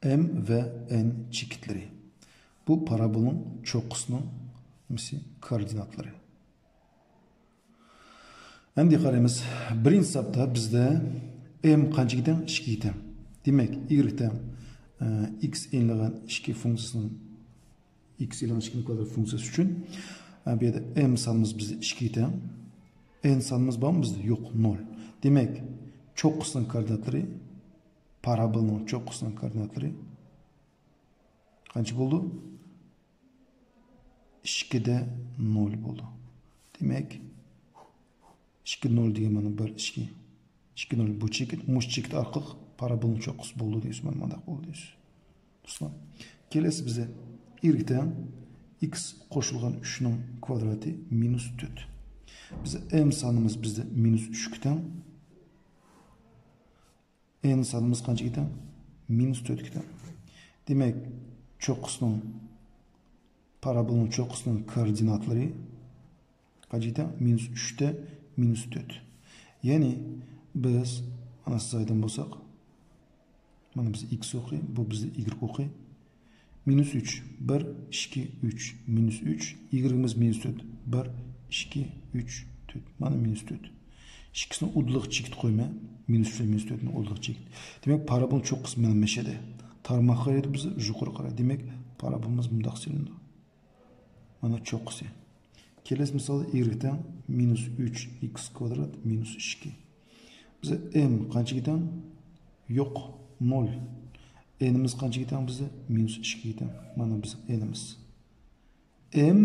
ئېم ۋە ئېن چېكىتلىرى. بۇ پارابولنىڭ چوققىسىنىڭ نېمىسى؟ كوئوردىناتلىرى. ئەمدى قارايمىز. بىرىنچى ھېسابتا بىزدە ئېم قانچىگە تەڭ؟ ئىككىگە تەڭ. دېمەك، ئىگرېك تەڭ، ئە، ئىكس ئېلىنغان ئىككى فۇنكسىيىسىنىڭ، ئىكس ئېلىنغان ئىككىنىڭ كۋادرات فۇنكسىيىسى ئۈچۈن، ئە، بۇ يەردە ئېم سانىمىز بىزدە ئىككىگە تەڭ. ئېن سانىمىز بارمۇ بىزدە؟ يوق، نول. دېمەك، چوققىسىنىڭ كوئوردىناتلىرى، پارابولنىڭ چوققىسىنىڭ كوئوردىناتلىرى قانچە بولدى؟ ئىككىدە نول بولدى. دېمەك، ئىككى نول دېگەن مانا بىر، ئىككى. ئىككى نول بۇ چېكىت، مۇشۇ چېكىت ئارقىلىق پارابولنىڭ چوققىسى بولدى دەيسىز، مانا مۇنداق بولدى دەيسىز. دوستلار، كېلەسى بىزدە ئىگرېك تەڭ ئىكس قوشۇلغان ئۈچنىڭ كۋادراتى مىنۇس تۆت. بىز ئېم سانىمىز بىزدە مىنۇس ئۈچكە تەڭ. ئېن سانىمىز قانچىگە تەڭ؟ مىنۇس تۆتكە تەڭ. دېمەك، چوققىسىنىڭ، پارابولنىڭ چوققىسىنىڭ كوئوردىناتلىرى قانچىگە تەڭ؟ مىنۇس ئۈچتە مىنۇس تۆت. يەنى بىز، مانا سىز ئايدىغان بولساق، مانا بىز ئىكس ئوقى، بۇ بىزدە ئىگرېك ئوقى. مىنۇس ئۈچ، بىر، ئىككى، ئۈچ، مىنۇس ئۈچ، ئىگرېكىمىز مىنۇس تۆت، بىر، ئىككى، ئۈچ، تۆت، مانا مىنۇس تۆت. ئىككىسىنى ئۇدۇللۇق چېكىت قويىمەن. مىنۇس ئۈچ بىلەن مىنۇس تۆتنى ئۇدۇللۇق چېكىت. دېمەك، پارابول چوققىسى مانا مەشەدە. تارماق قارايدۇ، بىز يۇقىرى قارايدۇ. دېمەك، پارابولىمىز مۇنداق سېلىنىدۇ. مانا چوققىسى. كېلەسى مىسال، ئىگرېك تەڭ مىنۇس ئۈچ ئىكس كۋادرات مىنۇس ئىككى. بىزدە ئېم قانچىگە تەڭ؟ يوق، نول. ئېنىمىز قانچىگە تەڭ بىزدە؟ مىنۇس ئىككىگە تەڭ. مانا بىزنىڭ ئېنىمىز. ئېم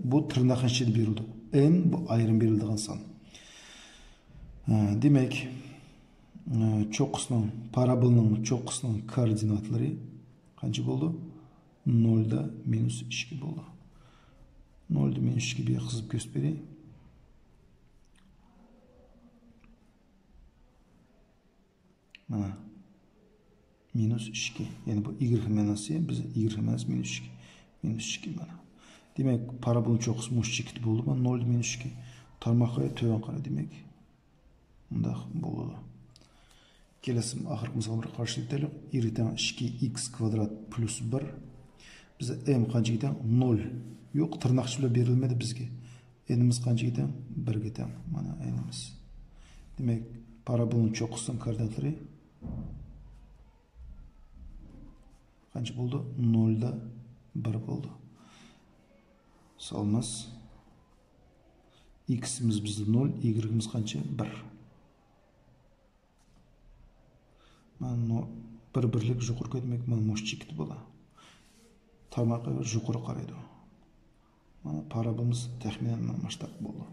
بۇ تىرناقنىڭ ئىچىدە بېرىلىدۇ. ئېن بۇ ئايرىم بېرىلىدىغان سان. ھە، دېمەك، ھە، چوققىسىنىڭ، پارابولنىڭ چوققىسىنىڭ كوئوردىناتلىرى قانچە بولدى؟ نولدا مىنۇس ئىككى بولدى. نولدا مىنۇس ئىككى بىر قىزىپ كۆرسىتىپ بېرەي. مانا. مىنۇس ئىككى. يەنى بۇ ئىگرېك مەناسى، بىز ئىگرېك مەناسى مىنۇس ئىككى. مىنۇس ئىككى مانا. دېمەك، پارابول چوققىسى مۇشۇ چېكىت بولدى. مانا نولدا مىنۇس ئىككى. تارماققا تۆۋەن قارا دېمەك. مۇنداق بولىدۇ. كېلەسى ئاخىرقى مىسالغا بىر قاراشتۇرۇپ كېتەيلى. ئىگرېك تەڭ ئىككى ئىكس كۋادرات پلۇس بىر. بىزدە ئېم قانچىگە تەڭ؟ نول. يوق، تىرناقچە بىلەن بېرىلمىدى بىزگە. ئېنىمىز قانچىگە تەڭ؟ بىرگە تەڭ. مانا ئېنىمىز. دېمەك، پارابولنىڭ چوققىسىنىڭ كوئوردىناتلىرى قانچە بولدى؟ نولدا بىر بولدى. سالىمىز. ئىكسىمىز بىزدە نول، ئىگرېكىمىز قانچە؟ بىر. مانا نو-، بىر بىرلىك يۇقىرى كۆتمەك، مانا مۇشۇ چېكىت بولدى. تارماقى يۇقىرى قارايدۇ. مانا پارابولىمىز تەخمىنەن مانا مۇشۇنداق بولدى.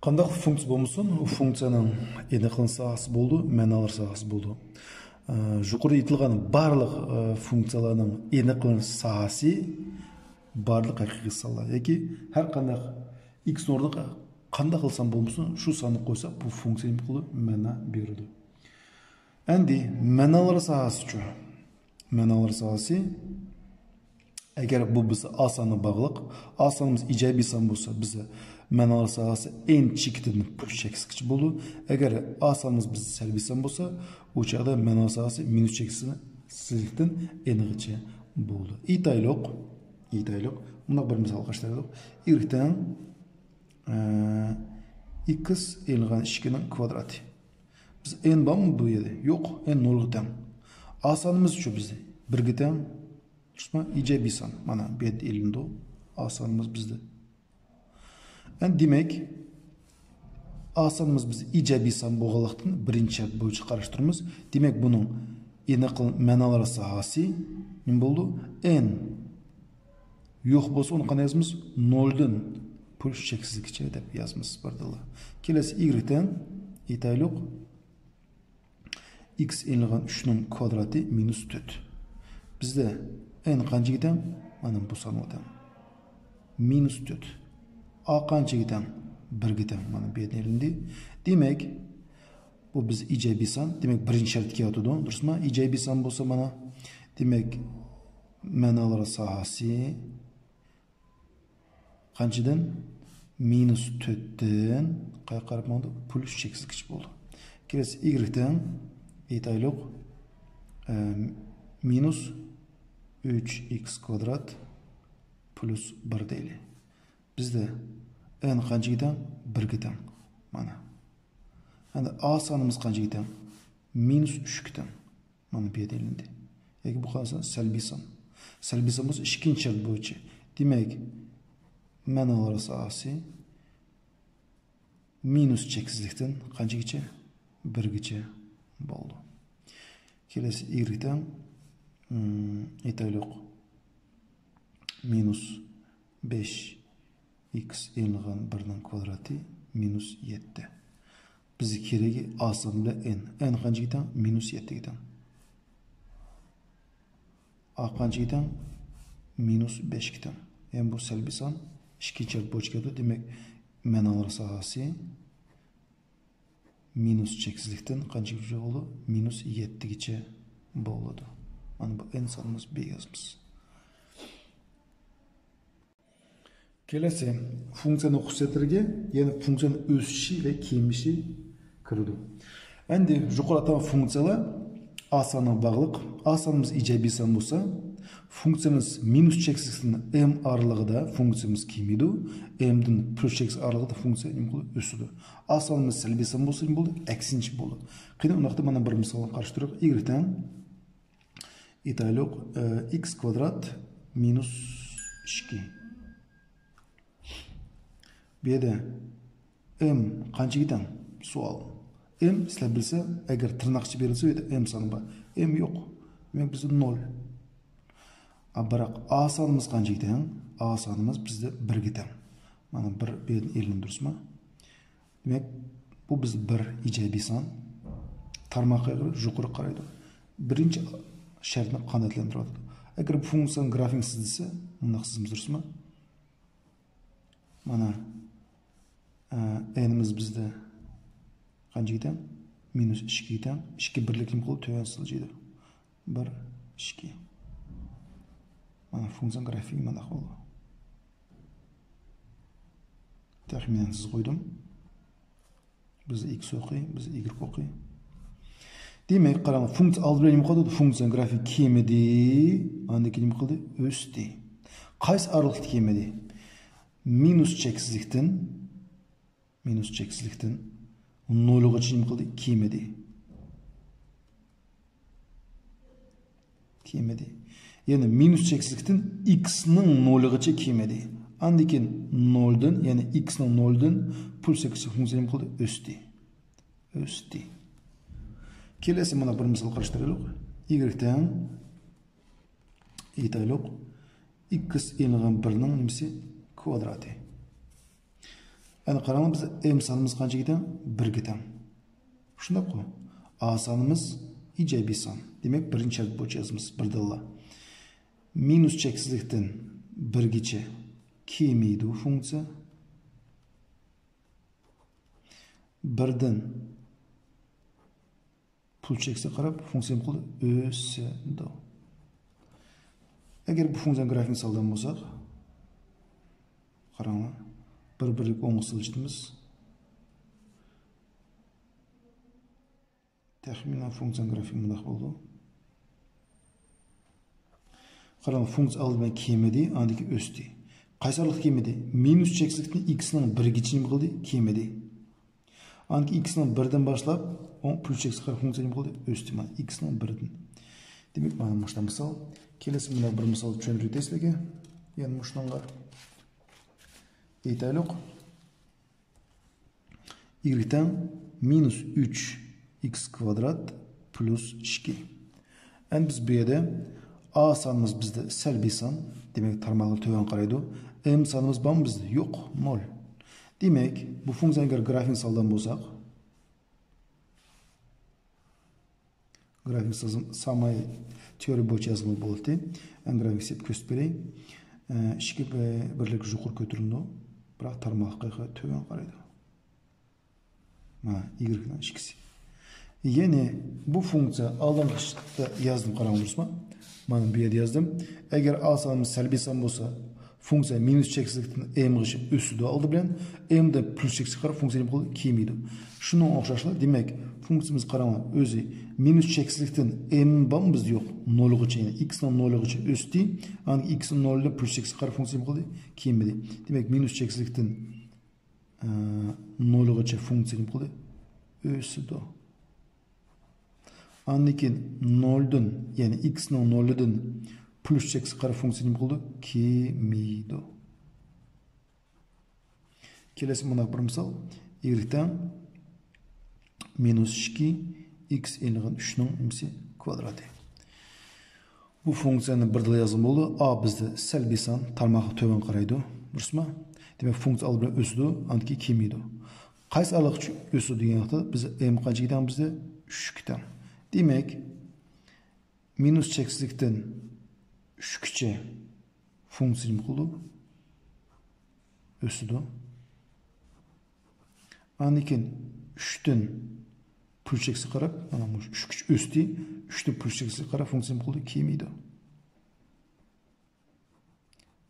قانداق فۇنكسىيە بولمىسۇن، ئۇ فۇنكسىيەنىڭ ئېنىقلىنىش ساھەسى بولىدۇ، مەنالار ساھەسى بولىدۇ. ئە، يۇقىرىدا ئېيتىلغان بارلىق، ئە، فۇنكسىيەلەرنىڭ ئېنىقلىنىش ساھەسى بارلىق ھەقىقىي سانلار ياكى ھەر قانداق ئىكسنىڭ ئورنىغا قانداق قىلسام بولمىسۇن، شۇ ساننى قويسا، بۇ فۇنكسىيە نېمە قىلىدۇ؟ مەنا بېرىدۇ. ئەمدى مەنالار ساھەسىچۇ؟ مەنالار ساھەسى، ئەگەر بۇ بىز ئا سانغا باغلىق، ئا سانىمىز ئىجابىي سان بولسا، بىز مەنالار ساھەسى ئېن چېكىتىدىن پلۇس چېكىتكىچە بولىدۇ. ئەگەر ئا سانىمىز بىز سەلبىي سان بولسا، ئۇ چاغدا مەنالار ساھەسى مىنۇس چېكىتىدىن ئېنغىچە بولىدۇ. ئېيتايلۇق، ئېيتايلۇق، مۇنداق بىر مىسال قارشىلايلۇق. ئىگرېك تەڭ، ئە، ئىكس ئېلىنغان ئىككىنىڭ كۋادراتى. بىز ئېن بارمۇ بۇ يەردە؟ يوق، ئېن نولغا تەڭ. ئا سانىمىزچۇ بىزدە؟ بىرگە تەڭ. تۇرۇسمۇ؟ ئىجابىي سان. مانا، بۇ يەردە ئېلىنىدۇ. ئا سانىمىز بىزدە. ئەمدى دېمەك، ئا سانىمىز بىز ئىجابىي سان بولغانلىقتىن، بىرىنچى شەرت بويىچە قاراشتۇرىمىز. دېمەك، بۇنىڭ ئېنىقلىنىش مەنالار ساھەسى نېمە بولىدۇ؟ ئېن يوق بولسا، ئۇنى قانداق يازىمىز؟ نولدىن پلۇس چەكسىزگىچە دەپ يازىمىز بىردىنلا. كېلەسى ئىگرېك تەڭ، ئېيتايلۇق، ئىكس ئېلىنغان ئۈچنىڭ كۋادراتى مىنۇس تۆت. بىزدە ئېن قانچىگە تەڭ؟ مانا بۇ سانغا تەڭ. مىنۇس تۆت. ئا قانچىگە تەڭ؟ بىرگە تەڭ. مانا بۇ يەردىن ئېلىندى. دېمەك، بۇ بىز ئىجابىي سان. دېمەك، بىرىنچى شەرت كېلىۋاتىدۇ. دۇرۇسمۇ؟ ئىجابىي سان بولسا مانا. دېمەك، مەنالار ساھەسى قانچىدىن؟ مىنۇس تۆتتىن قاياققا قاراپ ماڭىدۇ؟ پلۇس چەكسىزگىچە بولىدۇ. كېلەسى ئىگرېك تەڭ، ئېيتايلۇق، ئە، مىنۇس ئۈچ ئىكس كۋادرات پلۇس بىر دەيلى. بىزدە ئېن قانچىگە تەڭ؟ بىرگە تەڭ. مانا. ئەمدى ئا سانىمىز قانچىگە تەڭ؟ مىنۇس ئۈچكە تەڭ. مانا بۇ يەردە ئېلىندى. ياكى بۇ قارىسا سەلبىي سان. سەلبىي سان بولسا ئىككىنچى شەرت بويىچە. دېمەك، مەنالار ساھەسى مىنۇس چەكسىزلىكتىن قانچىگىچە؟ بىرگىچە بولىدۇ. كېلەسى ئىگرېك تەڭ، ئېيتايلۇق، مىنۇس بەش ئىكس ئېلىنغان بىرنىڭ كۋادراتى مىنۇس يەتتە. بىزگە كېرىكى ئا سان بىلەن ئېن. ئېن قانچىگە تەڭ؟ مىنۇس يەتتىگە تەڭ. ئا قانچىگە تەڭ؟ مىنۇس بەشكە تەڭ. يەنى بۇ سەلبىي سان ئىككىنچى شەرت بويىچە كېلىدۇ. دېمەك، مەنالىق ساھەسى مىنۇس چەكسىزلىكتىن قانچىگىچە بولىدۇ؟ مىنۇس يەتتىگىچە بولىدۇ. مانا بۇ ئېن سانىمىز، بى يازىمىز. كېلەسى، فۇنكسىيەنىڭ خۇسۇسىيەتلىرىگە، يەنى فۇنكسىيەنىڭ ئۆسۈشى ۋە كېمىيىشى كىرىدۇ. ئەمدى يۇقىرى ئاتالغان فۇنكسىيەلەر ئا سانغا باغلىق. ئا سانىمىز ئىجابىي سان بولسا، فۇنكسىيىمىز مىنۇس چەكسىزلىكتىن ئېم ئارىلىقىدا فۇنكسىيىمىز كېمىيىدۇ، ئېمدىن پلۇس چەكسىز ئارىلىقىدا فۇنكسىيە نېمە قىلىدۇ؟ ئۆسىدۇ. ئا سانىمىز سەلبىي سان بولسا نېمە بولىدۇ؟ ئەكسىنچە بولىدۇ. قېنى، ئۇنداقتا مانا بىر مىسالنى قارشى تۇرۇپ، ئىگرېك تەڭ ئېيتايلۇق، ئىكس كۋادرات مىنۇس ئىككى. بۇ يەردە ئېم قانچىگە تەڭ؟ سوئال. ئېم سىلەر بىلسە، ئەگەر تىرناقچە بېرىلسە، ئېم سانى بار. ئېم يوق. دېمەك، بىزدە نول. ئا، بىراق ئا سانىمىز قانچىگە تەڭ؟ ئا سانىمىز بىزدە بىرگە تەڭ. مانا بىر بۇ يەردىن ئېلىندى، دۇرۇسمۇ؟ دېمەك، بۇ بىز بىر ئىجابىي سان. تارماق قەيەرگە؟ يۇقىرىغا قارايدۇ. بىرىنچى شەرتنى قانائەتلەندۈرۈۋاتىدۇ. ئەگەر بۇ فۇنكسىيەنىڭ گرافىكىنى سىزدىسە، مۇنداق سىزىمىز، دۇرۇسمۇ؟ مانا، ئە، ئېنىمىز بىزدە قانچىگە تەڭ؟ مىنۇس ئىككىگە تەڭ. ئىككى بىرلىك نېمە قىلىدۇ؟ تۆۋەن سىلجىيدۇ. بىر، ئىككى. مانا فۇنكسىيەنىڭ گرافىكى مانداق بولىدۇ. تەخمىنەن سىزىپ قويدۇم. بىزدە ئىكس ئوقى، بىزدە ئىگرېك ئوقى. دېمەك، قاراڭ، فۇنكسىيە ئالدى بىلەن نېمە قىلدى؟ فۇنكسىيەنىڭ گرافىكى كېمىدى. ئاندىن كېيىن نېمە قىلدى؟ ئۆستى. قايسى ئارىلىقتا كېمىدى؟ مىنۇس چەكسىزلىكتىن، مىنۇس چەكسىزلىكتىن نولغىچە نېمە قىلدى؟ كېمىدى. كېمىدى. يەنى مىنۇس چەكسىزلىكتىن ئىكسنىڭ نولىغىچە كېمىدى. ئاندىن كېيىن نولدىن، يەنى ئىكسنىڭ نولىدىن پلۇس ئىكس فۇنكسىيە نېمە قىلدى؟ ئۆستى. ئۆستى. كېلەسى مانا بىر مىسال قارشى تۇرايلۇق. ئىگرېك تەڭ، ئېيتايلۇق، ئىكس ئېلىنغان بىرنىڭ نېمىسى؟ كۋادراتى. ئەنە قاراڭلار، بىز ئېم سانىمىز قانچىگە تەڭ؟ بىرگە تەڭ. شۇنداققۇ؟ ئا سانىمىز ئىجابىي سان. دېمەك، بىرىنچى شەرت بويىچە يازىمىز بىردىنلا. مىنۇس چەكسىزلىكتىن بىرگىچە كېمىيىدۇ فۇنكسىيە. بىردىن پلۇس چەكسىگە قاراپ فۇنكسىيە نېمە قىلىدۇ؟ ئۆسىدۇ. ئەگەر بۇ فۇنكسىيەنىڭ گرافىكىنى سالىدىغان بولساق، قاراڭلار، بىر بىرلىك ئوڭغا سىلجىتىمىز. تەخمىنەن فۇنكسىيەنىڭ گرافىكى مۇنداق بولىدۇ. قاراڭ، فۇنكسىيە ئالدى بىلەن كېمىدى، ئاندىن كېيىن ئۆستى. قايسى ئارىلىقتا كېمىدى؟ مىنۇس چەكسىزلىكتىن ئىكسنىڭ بىرگىچە نېمە قىلدى؟ كېمىدى. ئاندىن كېيىن ئىكسنىڭ بىردىن باشلاپ، ئوڭ پلۇس چەكسىگە قاراپ فۇنكسىيە نېمە قىلدى؟ ئۆستى، مانا ئىكسنىڭ بىردىن. دېمەك، مانا مۇشۇنداق مىسال. كېلەسى مۇنداق بىر مىسال چۈشەندۈرۈپ ئۆتەي سىلەرگە. يەنە مۇشۇنىڭغا ئېيتايلۇق. ئىگرېك تەڭ مىنۇس ئۈچ ئىكس كۋادرات پلۇس ئىككى. ئەمدى بىز بۇ يەردە ئا سانىمىز بىزدە سەلبىي سان، دېمەك، تارماقلار تۆۋەن قارايدۇ. ئېم سانىمىز بارمۇ بىزدە؟ يوق، نول. دېمەك، بۇ فۇنكسىيەنىڭ گرافىكىنى سالىدىغان بولساق، گرافىك سىزىم ساماي تېئورىيە بويىچە يازغىلى بولاتتى. ئەمدى گرافىك سىزىپ كۆرسىتىپ بېرەي. ئىككى بىرلىك يۇقىرى كۆتۈرۈلىدۇ، بىراق تارماقلار تۆۋەن قارايدۇ. مانا، ئىگرېكنىڭ ئىككىسى. يەنى بۇ فۇنكسىيە ئالدىنقى شەرتتە يازدىم، قاراڭلار، دۇرۇسمۇ؟ مانا بۇ يەردە يازدىم. ئەگەر ئا سانىمىز سەلبىي سان بولسا، فۇنكسىيە مىنۇس چەكسىزلىكتىن ئېمغىچە ئۆسىدۇ ئالدى بىلەن، ئېمدىن پلۇس چەكسىزگە قاراپ فۇنكسىيە نېمە قىلىدۇ؟ كېمىيىدۇ. شۇنىڭغا ئوخشاشلا، دېمەك، فۇنكسىيىمىز، قاراڭلار، ئۆزى مىنۇس چەكسىزلىكتىن ئېم بارمۇ بىزدە؟ يوق. نولغىچە، يەنى ئىكسنىڭ نولىغىچە ئۆستى، ئاندىن ئىكسنىڭ نولىدىن پلۇس چەكسىزگە قاراپ فۇنكسىيە نېمە قىلدى؟ كېمىدى. دېمەك، مىنۇس چەكسىزلىكتىن ئە، نولغىچە فۇنكسىيە نېمە قىلدى؟ ئۆسىدۇ. ئاندىن كېيىن نولدىن، يەنى ئىكسنىڭ نولىدىن پلۇس چەكسىگە قاراپ فۇنكسىيە نېمە قىلىدۇ؟ كېمىيىدۇ. كېلەسى مۇنداق بىر مىسال. ئىگرېك تەڭ مىنۇس ئىككى ئىكس ئېلىنغان ئۈچنىڭ نېمىسى؟ كۋادراتى. بۇ فۇنكسىيەنى بىردىنلا يازغىلى بولىدۇ. ئا بىزدە سەلبىي سان، تارماقلار تۆۋەن قارايدۇ. دۇرۇسمۇ؟ دېمەك، فۇنكسىيە ئالدى بىلەن ئۆسىدۇ، ئاندىن كېيىن كېمىيىدۇ. قايسى ئارىلىققىچە ئۆسىدۇ دېگەن ۋاقىتتا بىز ئېم قانچىگە تەڭ؟ بىزدە ئۈچكە تەڭ. دېمەك، مىنۇس چەكسىزلىكتىن ئۈچكىچە فۇنكسىيە نېمە قىلىدۇ؟ ئۆسىدۇ. ئاندىن كېيىن ئۈچتىن پۈل چەكسىگە قاراپ، مانا مۇشۇ ئۈچكىچە ئۆستى، ئۈچتىن پۈل چەكسىگە قاراپ فۇنكسىيە نېمە قىلىدۇ؟ كېمىيىدۇ.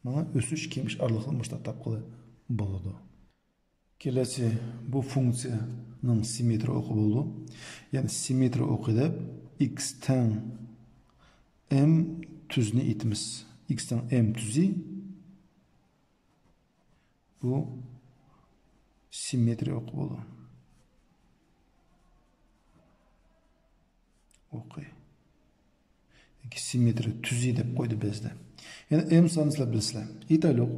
مانا ئۆسۈش، كېمىيىش ئارىلىقىنى مۇشۇنداق تاپقىلى بولىدۇ. كېلەسى، بۇ فۇنكسىيەنىڭ سىممېترىيە ئوقى بولىدۇ. يەنى سىممېترىيە ئوقى دەپ ئىكس تەڭ ئېم تۈزىنى ئېيتىمىز. ئىكس تەڭ ئېم تۈزى، بۇ سىممېترىيە ئوقى بولىدۇ. ئوقى ياكى سىممېترىيە تۈزى دەپ قويدى بەزىدە. يەنى ئېم سانىنى سىلەر بىلىسىلەر. ئېيتايلۇق،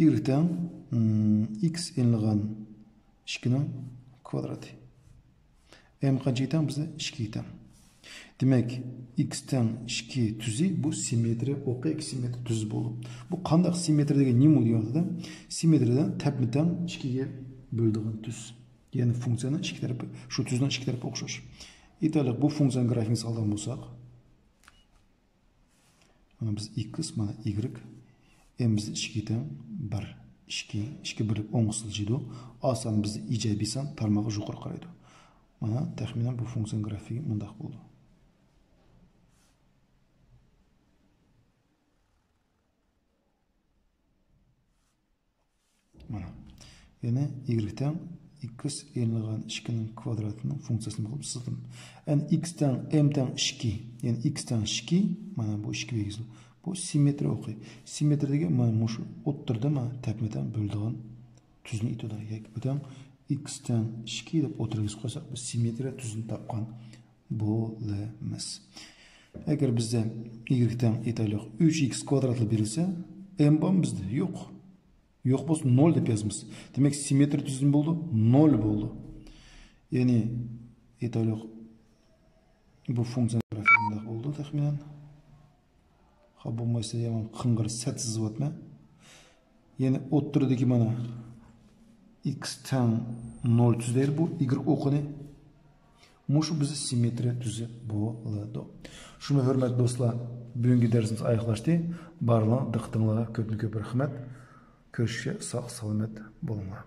ئىگرېك تەڭ، ئىم، ئىكس ئېلىنغان ئىككىنىڭ كۋادراتى. ئېم قانچىگە تەڭ؟ بىزدە ئىككىگە تەڭ. دېمەك، ئىكس تەڭ ئىككى تۈزى، بۇ سىممېترىيە ئوقى ياكى سىممېترىيە تۈزى بولىدۇ. بۇ قانداق سىممېترىيە دېگەن نېمە دېگەن ۋاقىتتا؟ سىممېترىيەدە تەپمۇ تەڭ ئىككىگە بۆلىدىغان تۈز. يەنى فۇنكسىيەنىڭ ئىككى تەرىپى، شۇ تۈزنىڭ ئىككى تەرىپى ئوخشاش. ئېيتايلۇق، بۇ فۇنكسىيەنىڭ گرافىكىنى سالىدىغان بولساق، مانا بىز ئىكس، مانا ئىگرېك، ئېم بىز ئىككىگە تەڭ بىر، ئىككى، ئىككى بىرلىك ئوڭغا سىلجىيدۇ. ئا سان بىز ئىجابىي سان، تارماقى يۇقىرى قارايدۇ. مانا تەخمىنەن بۇ فۇنكسىيەنىڭ گرافىكى مۇنداق بولىدۇ. مانا. يەنى ئىگرېك تەڭ ئىكس ئېلىنغان ئىككىنىڭ كۋادراتىنىڭ فۇنكسىيەسىنى قىلىپ سىزدىم. يەنى ئىكس تەڭ ئېم تەڭ ئىككى، يەنى ئىكس تەڭ ئىككى، مانا بۇ ئىككى بەيگىسى. بۇ سىممېترىيە ئوقى. سىممېترىيە دېگەن مانا مۇشۇ ئوتتۇرىدا مانا تەپمە تەڭ بۆلىدىغان تۈزنى ئېيتىدۇ. ياكى بۇ تەڭ ئىكس تەڭ ئىككى دەپ ئوتتۇرىغا يېزىپ قويساق، بىز سىممېترىيە تۈزىنى تاپقان بولىمىز. ئەگەر بىزدە ئىگرېك تەڭ ئېيتايلۇق ئۈچ ئىكس كۋادراتلا بېرىلسە، ئېم بارمۇ بىزدە؟ يوق. يوق بولسا نول دەپ يازىمىز. دېمەك، سىممېترىيە تۈزىمى بولىدۇ، نول بولىدۇ. يەنى ئېيتايلۇق، بۇ فۇنكسىيە گرافىكى مۇنداق بولىدۇ تەخمىنەن. خاپا بولمايسىلەر، يامان قىڭغىر سەت سىزىۋاتىمەن. يەنى ئوتتۇرىدىكى مانا ئىكس تەڭ نول تۈزدەيدۇ بۇ ئىگرېك ئوقىنى. مۇشۇ بىزنىڭ سىممېترىيە تۈزى بولىدۇ. شۇنىڭ بىلەن ھۆرمەتلىك دوستلار، بۈگۈنكى دەرسىمىز ئاياغلاشتى. بارلىقىڭلار دىققىتىڭلارغا كۆپتىن كۆپ رەھمەت. كۆرۈشكىچە ساق سالامەت بولۇڭلار.